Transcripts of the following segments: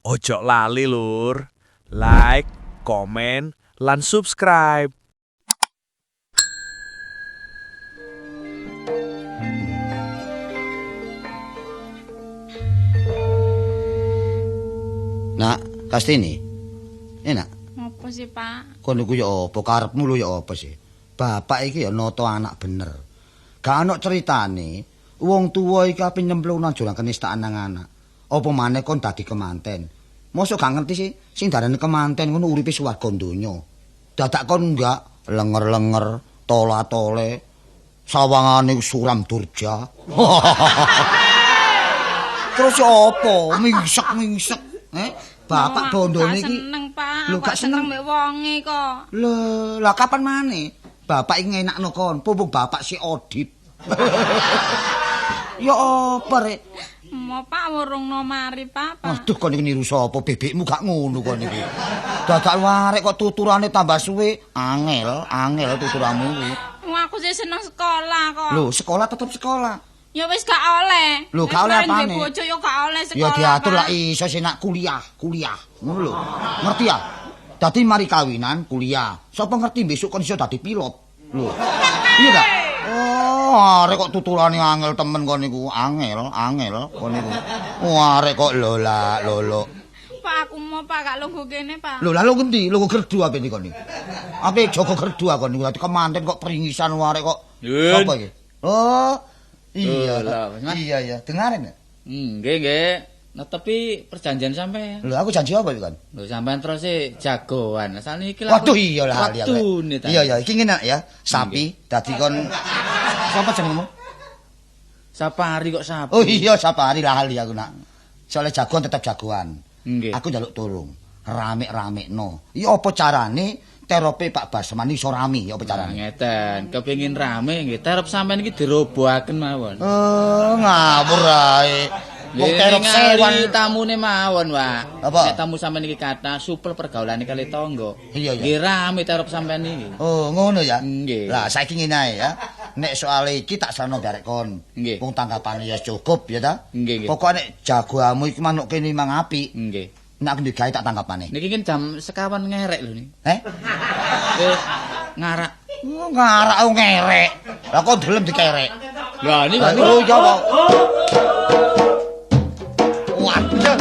Ojo lali lur, like, komen, lan subscribe. Nak, Kastini. Enak. Apa sih, Pak? Kon niku ya apa karepmu lho ya apa sih? Bapak iki ya nata anak bener. Gak ana critane wong tuwa iki ape nyemplung nang jurang kenistaan nang anak. Apa maneh kon dadi kemanten? Mosok gak ngerti sih sing darane kemanten ngono uripe swarga donya. Dadak kon enggak lenger-lenger, tola-tole, sawangane suram durja. Terus ya apa? Mingsek-mingsek, eh? Bapak bondone iki seneng, Pak. Lho, gak seneng mek wonge kok. Lho, lah kapan maneh? Bapak iki ngenakno kon, pumpung bapak si audit. Ya apa rek? Mo Pak wurungno mari, Pak. Aduh, kon iki niru sapa? Bebekmu gak ngono kon iki. Dadak warek kok tuturane tambah suwe, angel, angel tuturamu kuwi. Wong aku sih seneng sekolah kok. Lho, sekolah tetep sekolah. Ya wis gak oleh. Lho, gak oleh apane? Bojo ya gak oleh sekolah. Ya diatur lah iso sing nak kuliah, kuliah. Ngono lho. Ngerti ya? Dadi mari kawinan kuliah. Sapa ngerti besok kon iso dadi pilot. Lho. Iya ta? Oh, arek kok tuturane angel temen kon niku, angel, angel kon niku. Oh, arek kok lolak lolok. Pak, aku mau Pak gak lungguh kene, Pak. Lho, lah lho ngendi? Lungguh gerdu ape niku kon niku? Ape jaga gerdu aku niku dadi kemanten kok pringisan arek kok. Sapa iki? Oh. Iya, iya, iya. Dengaren ya? Nggih, nggih. Netepi perjanjian sampean. Lho, aku janji apa iki kan? Lho, sampean terus e jagoan. Saniki lha. Waduh, iya lah lali aku. Iya, iya, iki ngene ya. Sapi dadi kon sapa jenengmu? Sapari kok sapi. Oh iya, Sapari lali aku nak. Soale jagoan tetep jagoan. Nggih. Aku njaluk tolong. Rame-ramekno. Ya apa carane terope Pak Basman iso rame ya apa carane? Ngeten, kepengin rame nggih terop sampean iki dirobohaken mawon. Oh, ngawur ae. Wong terop sewan tamune mawon, Pak. Nek tamu sampean iki kathah supel pergaulane kali tangga. Iya, iya. Nggih rame terop sampean iki. Oh, ngono ya. Nggih. Lah saiki ngene ae ya. Nek soal iki tak serano darek kon. Wong tanggapane ya cukup ya ta. Nggih, nggih. Pokoke nek jagoamu iki manuk kene mang apik. Nggih. Nek aku digawe tak tanggapane. Niki kan jam sekawan ngerek lho niki. Eh? Ngarak. Oh, ngarak oh, ngerek. Lah kok delem dikerek. Lah niki kok. Oh, iya kok. Waduh.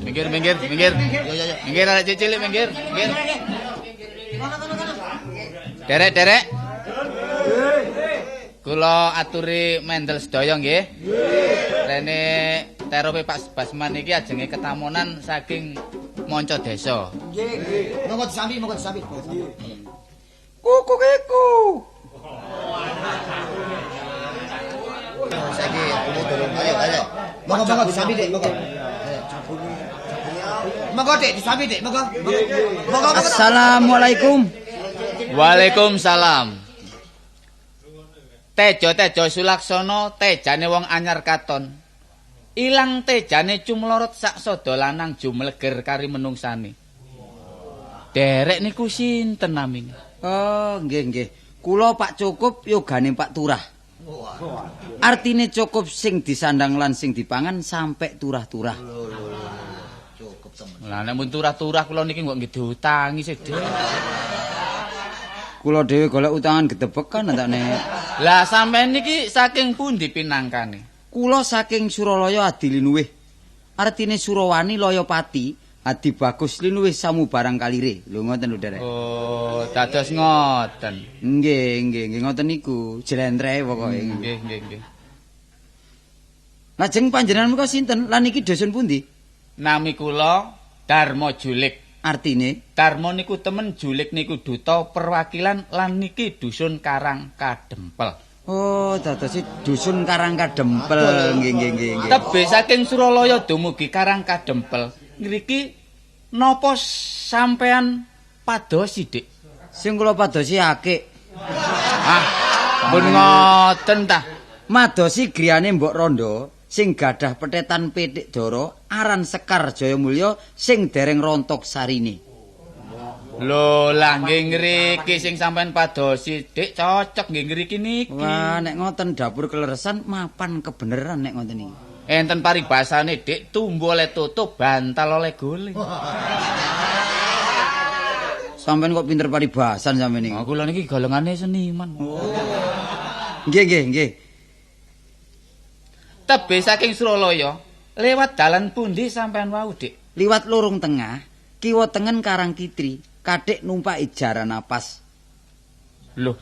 Minggir, minggir, minggir. Minggir arek cilik minggir, minggir. Derek, derek. Kula aturi mendel sedaya nggih. Rene terope Pak Basman iki ajenge ketamonan saking manca desa. Nggih. Monggo disambi, monggo disambi. Kukukiku. Saiki aku durung ayo, ayo. Monggo monggo disambi, Dik, monggo. Monggo Dik, disambi Dik, monggo. Monggo. Assalamualaikum. Waalaikumsalam. Tejo-tejo Sulaksana tejane wong anyar katon. Ilang tejane cumlorot sak sada lanang jumleger kari menungsane. Derek niku sinten namine? Oh, nggih nggih. Kula Pak Cukup yogane Pak Turah. Artine cukup sing disandang lan sing dipangan sampe turah-turah. Cukup temen. Lah nek mun turah-turah kula niki kok nggih diutangi sih, Dik. Kula dhewe golek utangan gedebekan entakne. Lah sampean niki saking pundi pinangkane? Kula saking Suralaya Adi Linuwih. Artine Surawani Layapati, Adi Bagus Linuwih samubarang kalire. Lho ngoten lho, Derek. Oh, dados ngoten. Nggih, nggih, nggih ngoten niku. Jlentrehe pokoke. Nggih, nggih, nggih. Lajeng panjenengan menika sinten? Lan iki dusun pundi? Nami kula Darma Julik. Artine Darma niku temen, Julik niku duta perwakilan lan niki dusun Karang Kadempel. Oh, dadose dusun Karang Kadempel. Nggih, nggih, nggih. Tebih saking Suralaya dumugi Karang Kadempel. Ngriki napa sampean padosi, Dik? Sing kula padosi akik. Ah, Pun ngoten ta. Madosi griyane Mbok Rondo sing gadah petetan pitik dara aran Sekar Jayamulya sing dereng rontok sarine. Lho, lah nggih ngriki sing sampean padosi, Dik, cocok nggih ngriki niki. Wah, nek ngoten dapur keleresan mapan kebeneran nek ngoten iki. Enten paribasane, Dik, tumbu oleh tutup, bantal oleh guling. Sampeyan kok pinter paribasan sampeyan iki. Oh, kula niki golongane seniman. Oh. Nggih, nggih, nggih. Tebih saking Suralaya, lewat dalan pundi sampean wau, Dik? Liwat lorong tengah, kiwa tengen Karang Kitri, kathik numpaki jaran napas. Lho,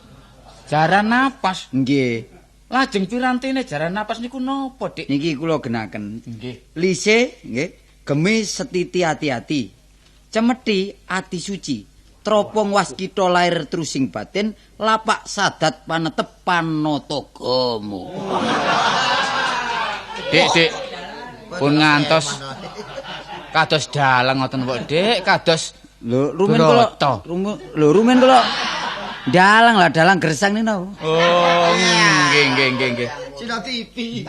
jaran napas? Nggih. Lajeng pirantine jaran napas niku napa, Dik? Niki kula genaken. Nggih. Lise, nggih, gemi setiti ati-ati. Cemeti ati suci. Tropong waskita lair trusing batin, lapak sadat panetep panatagama. Dik, Dik. Pun ngantos kados dalang ngoten kok, Dik, kados lho rumen kula. Lho rumen kula dalang lah, dalang gersang niku. Oh, nggih nggih nggih nggih. Sina TV.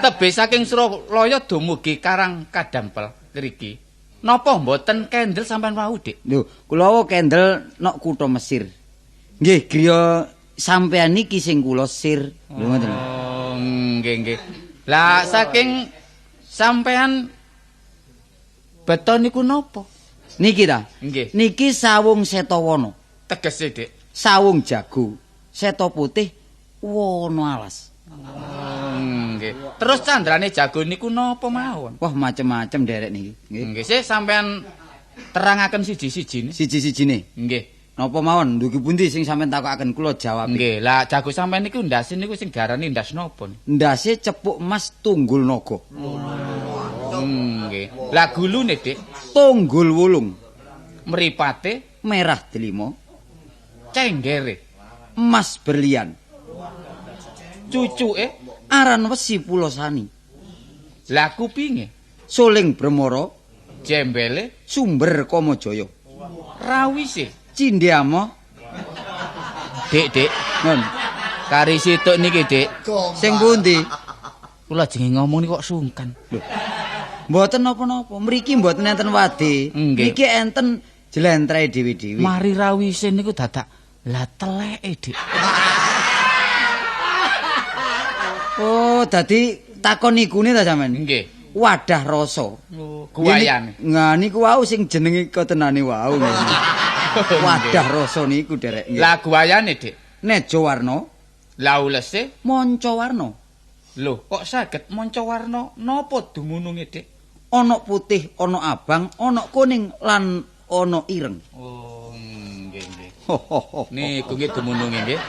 Tebih saking Suralaya dumugi Karang Kadampel ngriki. Napa mboten kendel sampean wau, Dik? Lho, kula wau kendel nok kutha Mesir. Nggih, griya sampean niki sing kula sir. Lho ngoten. Oh, nggih nggih. Lah saking sampean beto niku napa? Niki ta? Nggih. Niki sawung setawana. Tegese, Dik. Sawung jago, seta putih, wana alas. Nggih. Terus candrane jago niku napa mawon? Wah, macem-macem derek niki. Nggih. Nggih, sih sampean terangaken siji-sijine. Siji-sijine. Nggih. Napa mawon? Ndugi pundi sing sampean takokaken kula jawab. Nggih, lah jago sampean niku ndase niku sing diarani ndas napa? Ndase cepuk emas tunggul naga. Nggih. Lah gulune, Dik? Tunggul wulung. Mripate merah delima. Cenggere emas berlian. Cucuke aran wesi pulosani. Lah kupinge suling bremara, jembele sumber Kamajaya. Rawise cindhe amo. Dik, Dik. Nun. Kari situk niki, Dik. Sing pundi? Kula jenenge ngomong niku kok sungkan. Lho. Mboten napa-napa, mriki mboten enten wade. Niki enten jlentreh dhewe-dhewe. Mari rawise niku dadak lah teleke, Dik. Oh, dadi takon nikune ta sampean? Nggih. Wadah rasa. Oh, guwayane. Nah niku wau sing jenenge ketenane wau. Wadah rasa niku derek. Lah guwayane, Dik. Nejo warna. Lah ulese manca warna. Lho, kok saged manca warna napa dumununge, Dik? Ana putih, ana abang, ana kuning lan ana ireng. Oh, nggih nggih. Niku nggih dumununge nggih.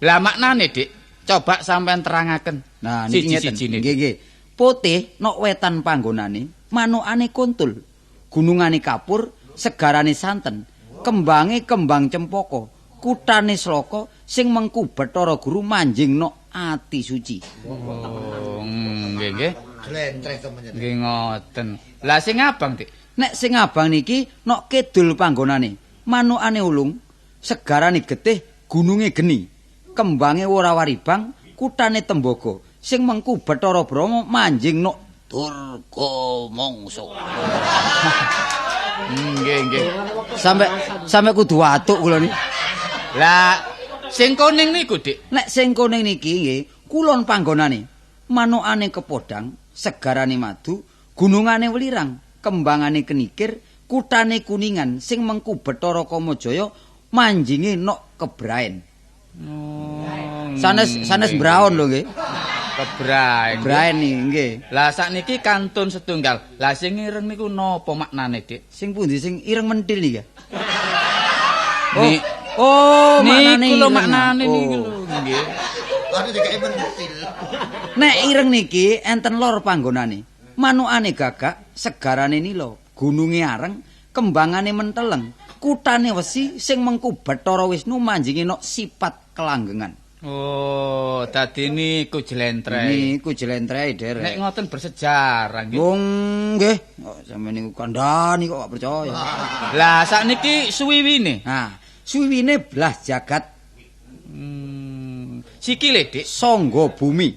Lah maknane, Dik, coba sampean terangaken. Nah, niki ngeten. Nggih nggih. Putih nok wetan panggonane, manukane kuntul, gunungane kapur, segarane santen, kembange kembang cempaka, kutane sloka sing mengku Bathara Guru manjing nok ati suci. Oh, nggih nggih. Glentreh temen. Nggih ngoten. Lah sing abang, Dik. Nek sing abang niki nok kidul panggonane, manukane ulung, segarane getih, gununge geni, kembange ora waribang, kutane tembaga, sing mengku Bathara Brahma manjing nok Durga Mangsa. Nggih nggih. Sampe kudu watuk kula niki. Lah sing kuning niku, Dik. Nek sing kuning niki nggih, kulon panggonane, manukane kepodang, segarane madu, gunungane welirang, kembangane kenikir, kutane kuningan, sing mengku Bathara Kamajaya manjinge nok kebraen. Oh, sanes brown lho nggih. Kebraen. Kebraen niki nggih. Lah sakniki kantun setunggal. Lah sing ireng niku napa maknane, Dik? Sing pundi sing ireng mentil niki? Oh, oh, maknane niku lho maknane niku lho nggih. Anu dikeki mentil. Nek ireng niki enten lor panggonane. Manukane gagak, segarane nila, gununge areng, kembangane menteleng, kutane wesi sing mengku Bathara Wisnu manjinge nok sipat kelanggengan. Oh, dadi niku jlentreh. Niku jlentreh, derek. Nek ngoten bersejarah nggih. Wong nggih, kok sampeyan niku kandhani kok gak percaya. Lah sakniki suwiwine. Nah, suwiwine belah jagat Sikile, Dik. Sangga bumi.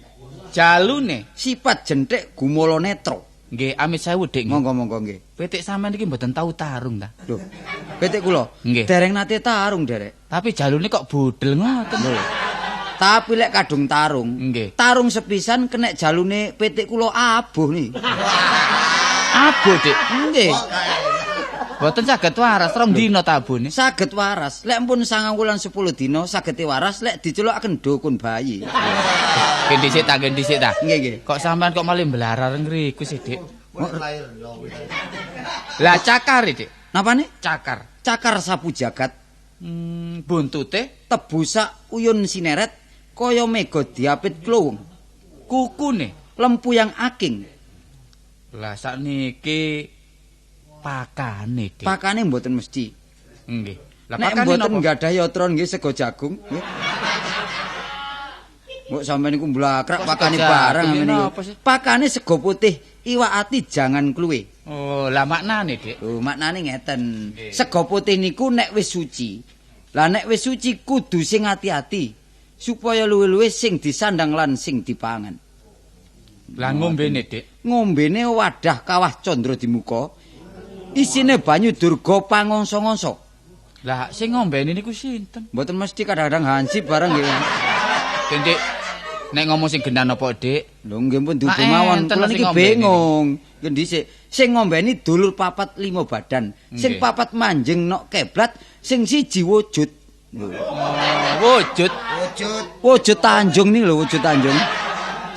Jalune. Sifat jenthik gumala netra. Nggih, amit sewu, Dik. Monggo-monggo nggih. Pitik sampean iki mboten tau tarung ta? Lho, pitik kula dereng nate tarung, Derek. Tapi jalune kok budel ngoten. Lho. Tapi lek kadung tarung, nggih. Tarung sepisan kenek jalune pitik kula abuh nih. Abuh, Dik. Nggih. Mboten saged waras 2 dina tabune. Saged waras. Lek pun 9 wulan 10 dina saged waras lek dicelukaken dukun bayi. Gen dhisik ta, gen dhisik ta. Nggih, nggih. Kok sampean kok malah mblarar ngriku sih, Dik? Lah cakar, Dik. Napane? Cakar. Cakar sapu jagat. Buntute tebusak uyun sineret kaya mega diapit klowong. Kukune lempuyang aking. Lah sakniki pakane, Dik. Pakane mboten mesti. Nggih. Lah pakane mboten nggadhah yatra nggih sego jagung, nggih. Mbok sampeyan niku mblakrak pakane barang niku. Pakane sego putih, iwak ati jangan kluwe. Oh, lah maknane, Dik? Oh, maknane ngeten. Sego putih niku nek wis suci. Lah nek wis suci kudu sing ati-ati supaya luwih-luwih sing disandang lan sing dipangan. Lah ngombene, Dik? Ngombene wadah kawah candra dimuka. Isine banyu durga pangongso-ngongso. Lah sing ngombene niku sinten? Mboten mesti kadang-kadang hansip bareng nggih. Dik, nek ngomong sing genah napa, Dik? Lho nggih pun dudu mawon. Kula niki bingung. Nggih dhisik. Sing ngombeni dulur 4 5 badan. Sing 4 manjing nok keblat, sing 1 wujud. Lho. Wujud. Wujud. Wujud Tanjung niki lho, wujud Tanjung.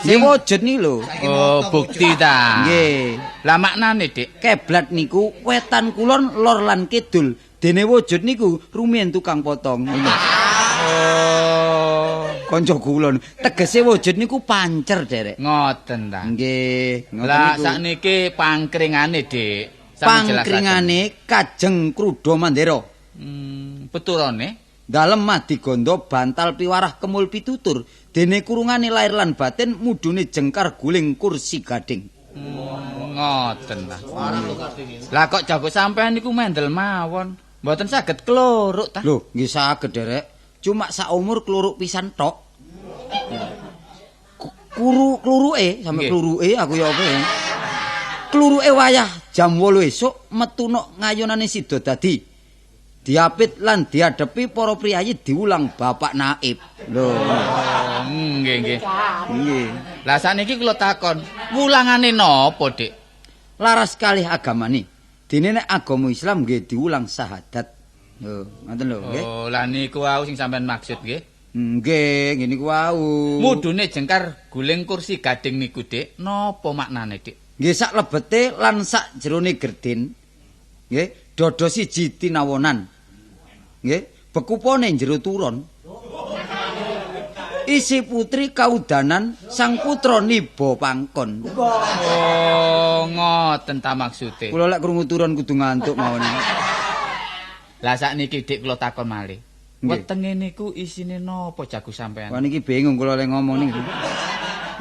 Sing wujud niki lho. Oh, bukti ta. Nggih. Lah maknane, Dik? Keblat niku wetan kulon lor lan kidul. Dene wujud niku rumiyin tukang potong. Oh. Kanca kula tegese wujud niku pancer, Derek. Ngoten ta. Nggih, ngoten niku. Lah sakniki pangkringane, Dik. Pangkringane Kajeng Kruda Mandera. Peturane dalem Madiganda bantal piwarah kemul pitutur. Dene kurungane lahir lan batin mudune jengkar guling kursi gading. Ngoten ta. Lah kok jago sampean niku mendel mawon. Mboten saged kluruk ta? Lho, nggih saged, Derek. Cuma sak umur kluruk pisan tok. Kluruke sampe kluruke aku ya apa ya. Kluruke wayah jam 8 esuk metu nok ngayonane sida dadi. Diapit lan diadepi para priyayi diulang Bapak Naib. Lho. Nggih, nggih. Nggih. Lah sakniki kula takon, wulangane napa, Dik? Laras kalih agamane. Dene nek agama Islam nggih diulang syahadat. Lho, ngoten lho, nggih. Oh, lah niku wau sing sampean maksud nggih. Nggih, ngene niku wau. Mudune jengkar guling kursi gading niku, Dik. Napa maknane, Dik? Nggih sak lebete lan sak jerone gerdin. Nggih, dodo siji tinawonan. Nggih, bekupone jero turon. Isi putri kaudanan sang putra niba pangkon. Oh, ngoten ta maksude. Kula lek krungu turon kudu ngantuk mawon. Lah sakniki Dik kula takon malih. Wetenge niku isine napa jago sampean? Wah niki bingung kula lek ngomong niku.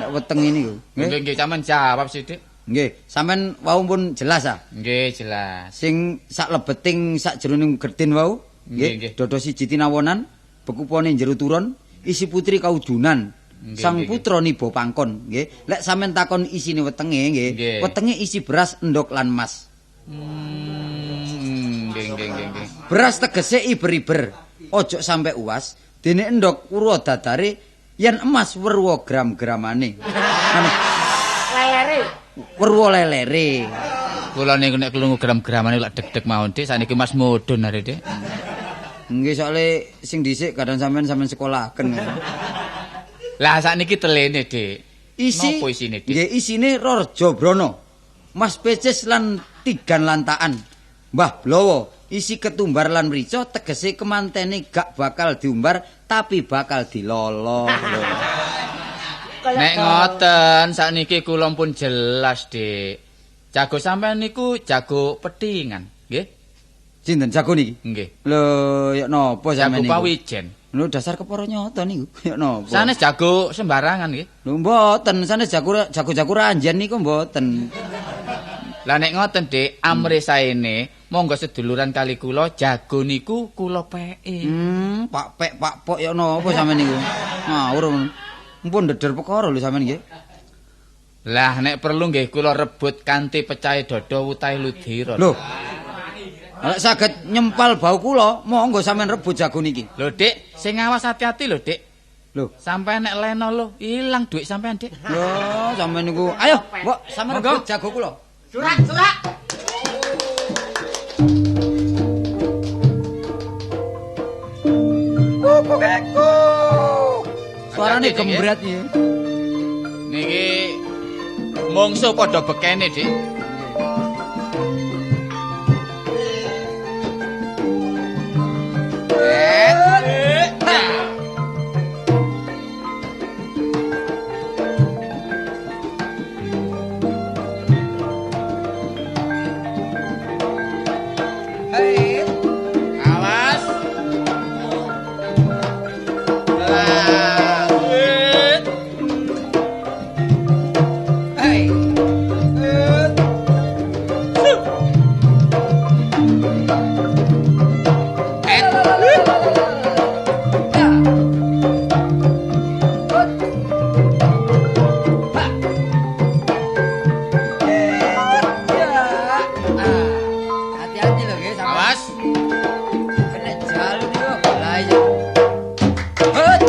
Nek wetenge niku. Nggih, nggih sampean jawab sithik. Nggih, sampean wau pun jelas ah? Nggih, jelas. Sing sak lebeting sak jroning gerdin wau, nggih, dodo siji tinawonan, bekupone jero turon, isi putri kaudunan. Sang putra niba pangkon, nggih. Lek sampean takon isine wetenge nggih, wetenge isi beras, endhog lan emas. Nggih, nggih, nggih. Beras tegese iber-iber, ojo sampe uas, dene endhog weruh dadare, yen emas weruh gram-gramane. Lelere. Weruh lelere. Kula niku nek klungu gram-gramane lak deg-deg mawon, Dik. Sakniki Mas mudhun are, Dik. Nggih, soalé sing dhisik kadang sampean sekolahaken. Lah sakniki telene, Dik. Isi napa isine, Dik? Nggih, isine Rorjo Brana. Mas Pecis lan tigan lantaan. Mbah Blowo isi ketumbar lan mrica tegese kemantene gak bakal diumbar tapi bakal dilolo. Nek ngoten sakniki kula pun jelas, Dik. Jago sampean niku jago petingan, nggih? Sinten jago niki? Nggih. Lho, ya napa sampean niku? Jago pawijen. Lho dasar kepara nyata niku. Ya napa? Sanes jago sembarangan nggih. Lho mboten, sanes jago-jago ranjen niku mboten. Lah nek ngoten, Dik, amre saene Monggo seduluran kali kula, jago niku kula peke. Pak Pek, Pak Pok ya napa sampean niku? Ngawur. Mumpun ndeder perkara lho sampean nggih. Lah nek perlu nggih kula rebut kanthi pecahe dada wutahe ludira. Lho. Nek saged nyempal bau kula, monggo sampean rebut jago niki. Lho, Dik, sing awas hati-hati lho, Dik. Lho, sampean nek leno lho, ilang dhuwit sampean, Dik. Lho, sampean niku. Ayo, mbok sampean rebut jago kula. Surak, surak. Suarane gembret iki. Niki mongso padha bekene, Dik. Awas. Hati-hati lho nggih sampean. Awas. Kena jalur niku. Lah iya. Hut.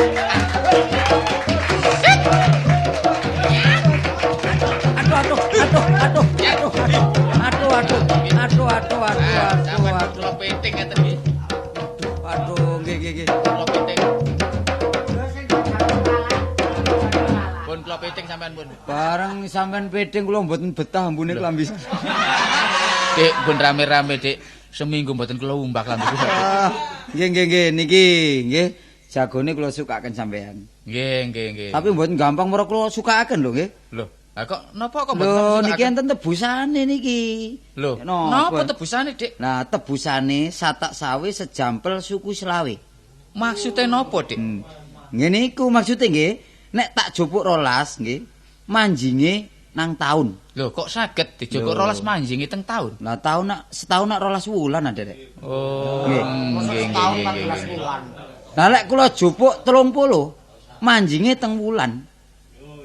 Aduh aduh aduh aduh aduh aduh aduh aduh aduh aduh Sampeyan aduh kula piting ngeten nggih. aduh nggih nggih nggih. Kula piting. Pun kula piting sampean pun. Bareng sampean piting kula mboten betah ambune klambi. Dik, pun rame-rame, Dik. Seminggu mboten kula umbah klambi kula. Ah, Nggih nggih nggih niki nggih jagone kula sukaaken sampean. Nggih, nggih, nggih. Tapi mboten gampang moro kula sukaaken lho nggih. Lho, lah kok napa kok mboten Lho sukaaken? niki enten tebusane niki. Lho, Napa? napa tebusane, Dik? Nah, tebusane satak sawe sejampel suku selawe. Maksude napa, Dik? Ngene iku maksude nggih, nek tak jupuk 12 nggih, manjinge nang taun. Lho, kok saged dijupuk Lho. 12 manjinge teng taun? Lah taun nak setahun nak 12 wulan ada rek. Oh, Nggih. nggih, Setahun nggih, nggih, 14 nggih. wulan. Lah lek kula jupuk 30, manjinge teng wulan.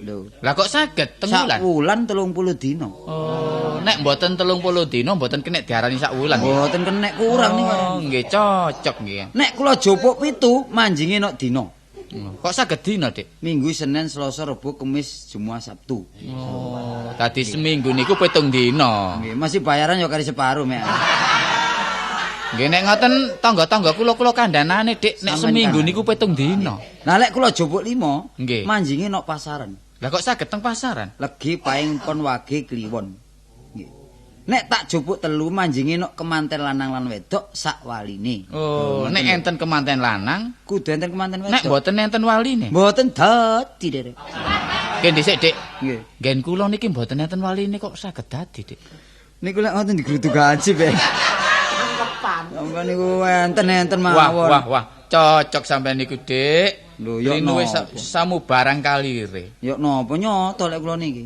Lho, Lah kok saged teng sak wulan? wulan 30 dina. Oh, nek mboten 30 dina mboten kenek diarani sak wulan. nggih. Mboten kenek kurang niku. Oh, nggih cocok nggih. Nek kula jupuk 7, manjinge nok dina. Kok saged dina, Dik? Minggu, Senin, Selasa, Rebo, Kamis, Jumat, Sabtu. Oh, dadi seminggu niku 7 dina. Nggih, masih bayaran ya kari separuh mek. Nggih nek ngoten tangga-tangga kula kula kandhanane, Dik, nek Sampeyan seminggu kandhane. niku 7 dina. Lah lek kula jupuk 5, Nggih. manjinge nok pasaran. Lah kok saged teng pasaran? Legi paing pon wage kliwon. Nggih. Nek tak jupuk 3 manjinge nok kemanten lanang lan wedok sak waline. Oh, nek enten kemanten lanang, Kudu enten kemanten wedok. nek mboten enten waline. Mboten dadi, Derek. Nggih dhisik, Dik. Nggih. Nggen kula niki mboten enten waline kok saged dadi, Dik. Niku lek ngoten digruduk aji, Bek. Angkepan. Sampeyan niku enten-enten Wah, mawon. wah, wah. Cocok sampean niku, Dik. Lho, ya Linuwe napa? samubarang kalire. Ya napa nyoto lek kula niki.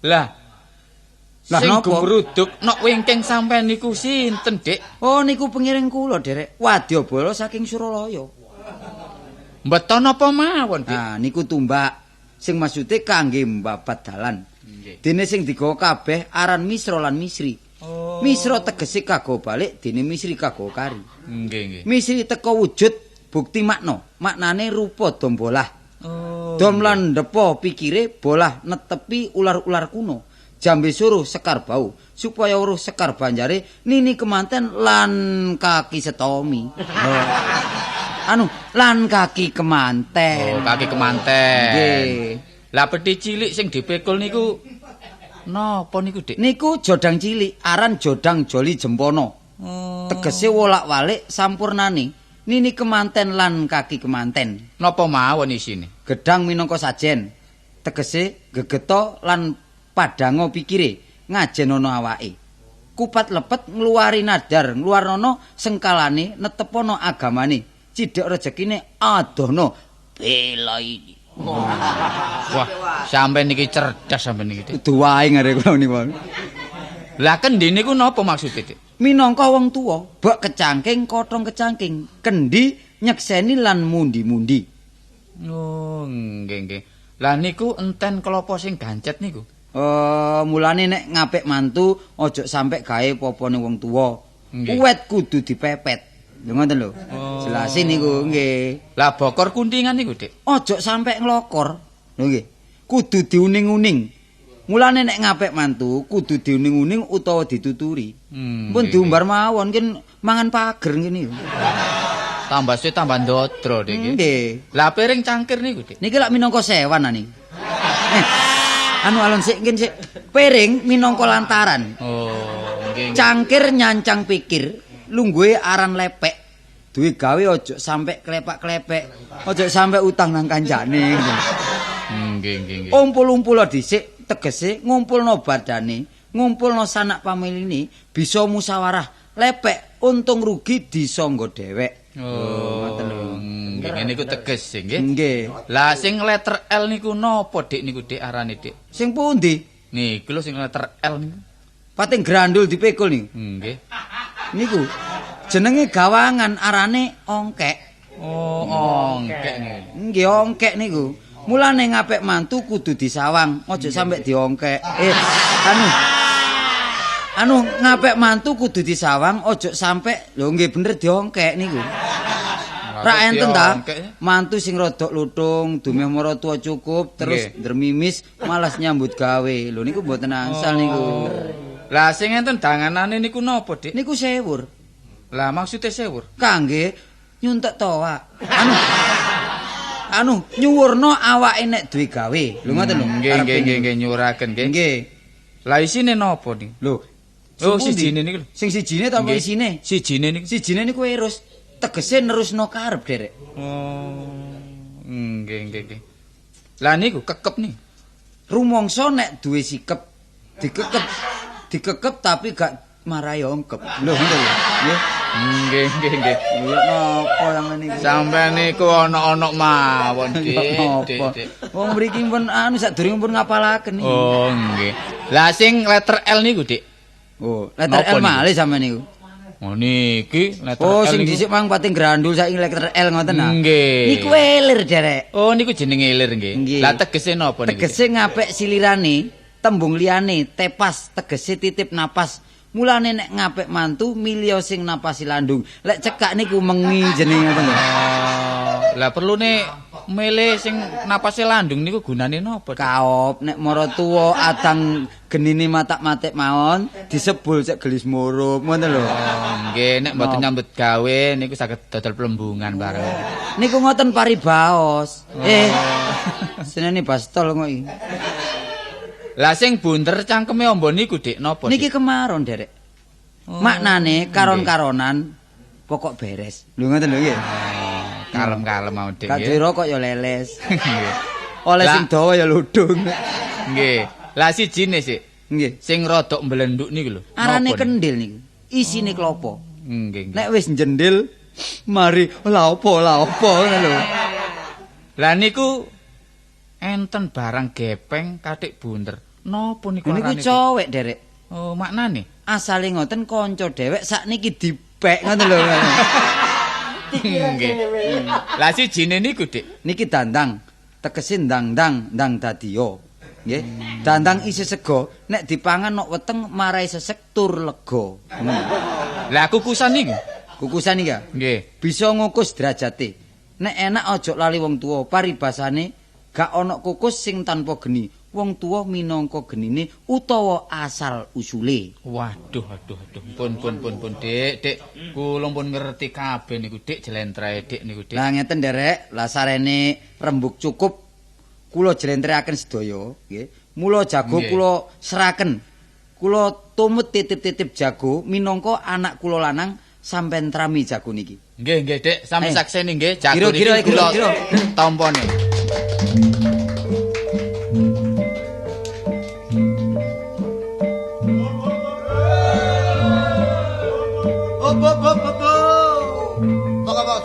Lah, Lah sing napa? gumruduk nok wingking sampean niku sinten, Dik? Oh niku pengiring kula, Derek. Wadyabala saking Suralaya. Mbeto napa mawon, Dik? Nah, niku tumbak sing maksude kangge mbabat dalan. Nggih. Dene sing digawa kabeh aran Misra lan Misri. Oh. Misra tegese kago balik, dene Misri kago kari. Nggih, nggih. Misri teka wujud bukti makna. Maknane rupa dom bolah. Oh. Dom lan ndepa pikire bolah netepi ular-ular kuno. Jambe suruh sekar bau supaya weruh sekar banjare nini kemanten lan kaki setomi. Anu, lan kaki kemanten. Oh, kaki kemanten. Nggih. Lah peti cilik sing dipikul niku napa niku, Dik? Niku jodang cilik, aran jodang joli jempono. Oh. Tegese wolak-walik sampurnane. Nini kemanten lan kaki kemanten. Napa mawon isine? Gedang minangka sajen. Tegese gegeto lan padango pikire ngajenono awake. Kupat lepet ngluwari nadar, ngluwarnono sengkalane, netepono agamane. Cidhek rejekine adohno bela ini. Wah, sampean niki cerdas sampean niki, Dik. Kudu wae ngare kula niku. Lah kendi niku napa maksude, Dik? Minangka wong tuwa, bek kecangking, kotong kecangking, kendi nyekseni lan mundi-mundi. Oh, nggih nggih. Lah niku enten kelapa sing gancet niku. Mulane nek ngapik mantu aja sampe gawe popone wong tuwa. Uwet kudu dipepet. Lho ngoten lho. Oh. Jelasin niku nggih. Lah bokor kuntingan niku, Dik. Aja sampe nglokor. Lho nggih. Kudu diuning-uning. Mulane nek ngapik mantu kudu diuning-uning utawa dituturi. Pun diumbar mawon kin mangan pager ngene. Tambah suwe tambah ndodro, Dik. Nggih. Lah piring cangkir niku, Dik. Niki lak minangka sewan niki. Anu alon sik nggih sik. Piring minangka lantaran. Oh, nggih. Cangkir nyancang pikir, lungguhe aran lepek. Duwe gawe aja sampe klepak-klepek, aja sampe utang nang kancane. Nggih, nggih, nggih. Umpul-umpul dhisik tegese ngumpulno badane, ngumpulno sanak pamiline, bisa musyawarah, lepek untung rugi disangga dhewek. Oh, ngoten lho. Nggih, niku teges nggih. Nggih. Lah sing letter L niku napa, Dik niku Dik arane, Dik? Sing pundi? Niku lho sing letter L niku. Pating grandul dipikul niku. Nggih. Niku jenenge gawangan arane ongkek. Oh, ongkek niku. Nggih, ongkek niku. Mulane ngapik mantu kudu disawang, aja sampe diongkek. Anu ngapik mantu kudu disawang, aja sampe lho nggih bener diongkek niku. Ra enten ta? Mantu sing rodok lutung, dumeh maratuwa cukup, terus ndremimis malas nyambut gawe. Lho niku mboten angsal niku. Lah sing enten danganane niku napa, Dik? Niku sewur. Lah maksude sewur? Kangge nyuntek toak. Anu nyuwurna awake nek duwe gawe. Lho ngoten lho. Nggih nggih nggih nyuwuraken nggih. Nggih. Lah isine napa niku? Lho. Oh sijine niku lho. Sing sijine ta apa isine? Sijine niku. Sijine niku erus. Tegese nerusno karep, Derek. Oh. Nggih nggih nggih. Lah niku kekep nih. Rumangsa nek duwe sikep dikekep dikekep tapi gak marai ongkep. Lho ngoten lho. Nggih. Nggih nggih nggih. Lha napa yang ngene iki? Sampeyan niku ana-ana mawon, Dik. Wong mriki pun anu sadurunge pun ngapalaken iki. Oh, nggih. Lah sing letter L niku, Dik. Oh, letter L malih sampeyan niku. Oh niki letter L. Oh, sing dhisik mang pating grandul saiki letter L ngoten ta. Nggih. Niku elir, Derek. Oh, niku jenenge elir nggih. Lah tegese napa niku? Tegese ngapik silirane, tembung liyane tepas, tegese titip napas. Mulane nek ngapik mantu milih sing napasi landung. Lek cekak niku mengi jenenge ngoten lho. Lah perlune milih sing napase landung niku gunane napa? Kaop nek maratuwa adang genine matak-matik mawon disebul cek gelis murup ngoten lho. Nggih, nek mboten nyambut gawe niku saged dodol plembungan bareng. Niku ngoten paribaos. Senene bastol kok iki. Lah sing bunder cangkeme amba niku Dik napa? Niki kemaron, Derek. Oh. Maknane karon-karonan pokok beres. Lho ngoten lho nggih. Kalem-kalem mau Dik. Gak duwe rokok ya leles. Nggih. Oleh sing dawa ya ludung. Nggih. Lah sijine sik. Nggih. Sing rodok mblenduk niku lho. Arane kendil niku. Isine klopo. Nggih. Nek wis njendil mari lha apa ngono lho. Lah niku enten barang gepeng katik bunder. Napa niku arane? Niku cowek, Derek. Oh, maknane? Asale ngoten kanca dhewek sakniki dipek ngoten lho. Nggih. Lah sijine niku, Dik. Niki dandang, tegese ndang-ndang, ndang dadiya. Nggih. Dandang isi sego, nek dipangan nok weteng marai sesek tur lega. Lah kukusan niku? Kukusan iki ya? Nggih. Bisa ngukus derajate. Nek enak aja lali wong tuwa, paribasane gak ana kukus sing tanpa geni. Wong tuwa minangka genine utawa asal usule. Waduh, aduh, aduh. Pun, Dik, Dik. Kula pun ngerti kabeh niku, Dik, jlentreh Dik niku, Dik. Lah ngeten, Derek, lah sarene rembug cukup kula jlentrehaken sedaya, nggih. Mula jago kula seraken. Kula tumut titip-titip jago minangka anak kula lanang sampean trami jago niki. Nggih, nggih, Dik. Sami sakseni nggih, jago niki kula tampane.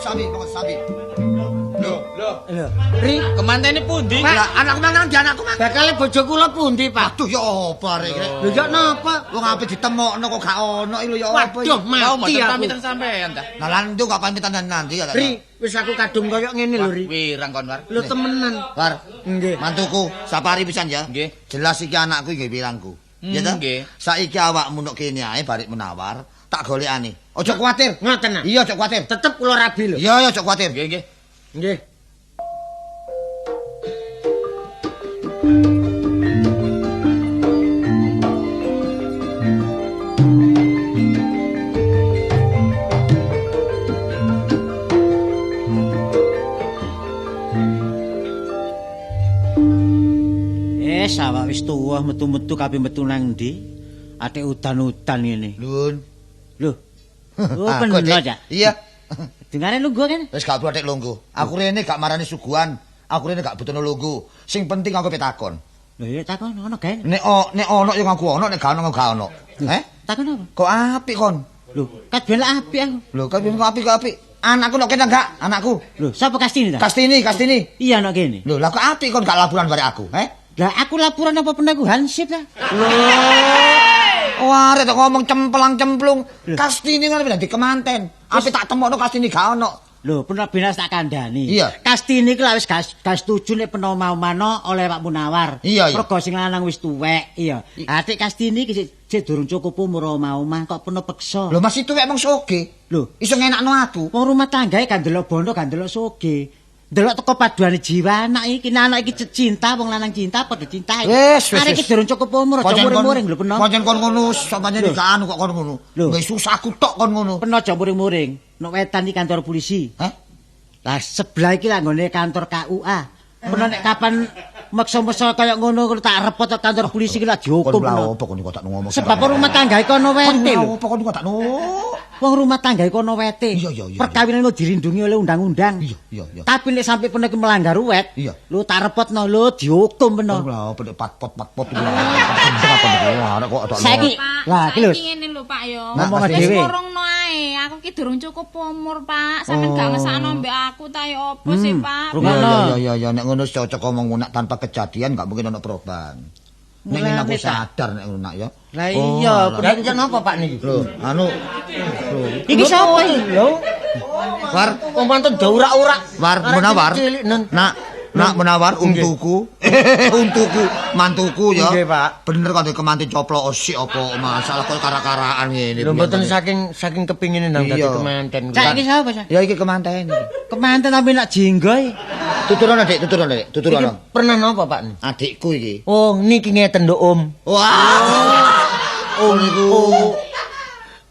Sabi, sabi. Lho, lho, Lho, Ri, Kemantene pundi? Lah anakku mang nang ndi anakku mang? Bakale bojo kula pundi, Pak? Aduh ya apa arek iki? Lho ya napa? Wong ape ditemokno kok gak ono iki lho ya apa iki? Waduh, Tau mati mboten aku. pamitan sampean ta. Lah lan ndi gak pamitan nanti ya. Ri, wis aku kadung koyo ngene lho, Ri. Wirang kon War. Lho temenan. War, Nggih. mantuku, sapari pisan ya. Nggih. Jelas iki anakku nggih wirangku. Ya ta? Nggih. Saiki awakmu nok kene ae barek Munawar, tak golekane. Aja kuwatir. Ngoten ah. Iya, aja kuwatir. Tetep kula rabi lho. Iya, iya aja kuwatir. Nggih, nggih. Nggih. Awak wis tuwa metu-metu kabeh metu nang ndi? Atik udan-udan ngene. Lun. Lho. Oh, Aku, bener, Dik. Cak. Iya. Dengane lungguh kan? Wis gak perlu atik lungguh. Aku rene gak marani suguhan. Aku rene gak butuh lungguh. Sing penting aku pitakon. Lho ya takon ono gawe. Nek nek ono ya ngaku ono, nek gak ono gak ono. Eh? Takon apa? Kok apik kon? Lho, kat ben lak apik aku. Lho, kok apik kok apik? Anakku nok kene gak? Anakku. Lho, sapa Kastini ta? Kastini, Kastini. Iya nok kene. Lho, lah kok apik kon gak laporan barek aku, eh? Lah aku laporan apa pernah aku hansip ta? Lho. Wah, arek ngomong cemplang-cemplung. Kastini ngono dadi kemanten. Ape tak temokno Kastini gak ono. Lho, pernah benas tak kandhani. Iya. Kastini iki lak wis gak setuju nek peno mau-mano oleh Pak Munawar. Iya, iya. Mergo sing lanang wis tuwek, iya. Atik Kastini iki sik durung cukup umur omah-omah kok peno peksa. Lho, masih tuwek mong soge. Lho, iso ngenakno aku. Wong rumah tanggae gak ndelok bondo, gak ndelok soge. Ndelok teko paduane jiwa anak iki, nek anak iki cinta, wong lanang cinta padha cintae. Wis, wis. Arek iki durung cukup umur, aja muring-muring lho peno. Pancen kon ngono, sampeyan gak anu kok kon ngono. Nggih susah aku tok kon ngono. Peno aja muring-muring. Nek wetan iki kantor polisi. Hah? Lah sebelah iki lah nggone kantor KUA. Peno nek kapan meksa-meksa kaya ngono tak repot kantor polisi iki lak dihukum. Kon lha opo kon kok tak ngomong. Sebab rumah tangga iki ana wete lho. Opo kon kok tak Wong rumah tangga iku ana wete. Iya. Perkawinan iku dirindungi oleh undang-undang. Iya. Tapi nek sampe peno iki melanggar wet, iya. Lho tak repotno lho dihukum peno. Lha opo nek pat-pot. Kok saiki lah iki lho. Saiki ngene lho Pak yo. Ngomong Wis dhewe. murungno ae. Aku ki durung cukup umur, Pak. Sampeyan gak ngesakno mbek aku ta yo opo sih, Pak? Iya, nek ngono cocok omong nak tanpa kejadian gak mungkin ono perubahan. Nek ngene aku sadar nek ngono nak ya. Lah iya, lha iki napa Pak niki? Lho, anu iki sapa iki? Lho. War, wong pantun daurak-urak. War Munawar. Nak Munawar untuku. Untuku, mantuku ya. Nggih, Pak. Bener kok kemanten coplok osik apa masalah kok kara-karaan ngene. Lho mboten saking kepingine nang dadi kemanten. Cak iki sapa, Cak? Ya iki kemanten iki. Kemanten tapi nak jinggoy. Tuturono, Dik, tuturono, Dik, tuturono. Iki pernah napa, Pak? Adikku iki. Oh, niki ngeten nduk, Om. Wah. Om niku.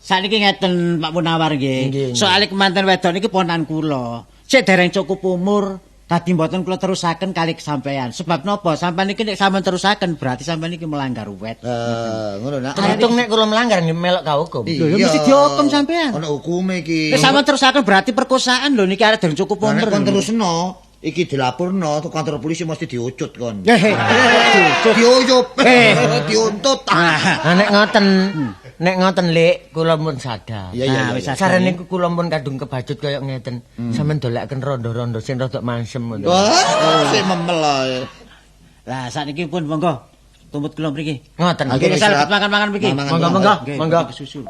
Sakniki ngeten Pak Munawar nggih. Soale kemanten wedok niki ponan kula. Sik dereng cukup umur, dadi mboten kula terusaken kali sampean. Sebab napa? Sampean niki nek sampean terusaken berarti sampean niki melanggar wet. Ngono nak. Terhitung nek kula melanggar nggih melok kahukum. Lho mesti dihukum sampean. Ono hukume iki. Nek sampean terusaken berarti perkosaan lho niki arek dereng cukup umur. Nek kon terusno iki dilaporno ke kantor polisi mesti diucut kon. Diuyup. Diuntut. Nah nek ngoten, nek ngoten Lik, kula pun sadar. Iya. Sarane niku kula pun kadung kebacut kaya ngeten. Sampeyan dolekaken rondo-rondo sing rodok mansem ngono. Wah, sik memel ae. Lah sakniki pun monggo tumut kula mriki. Ngoten. Nggih, makan-makan mriki. Monggo, monggo, monggo. Susu.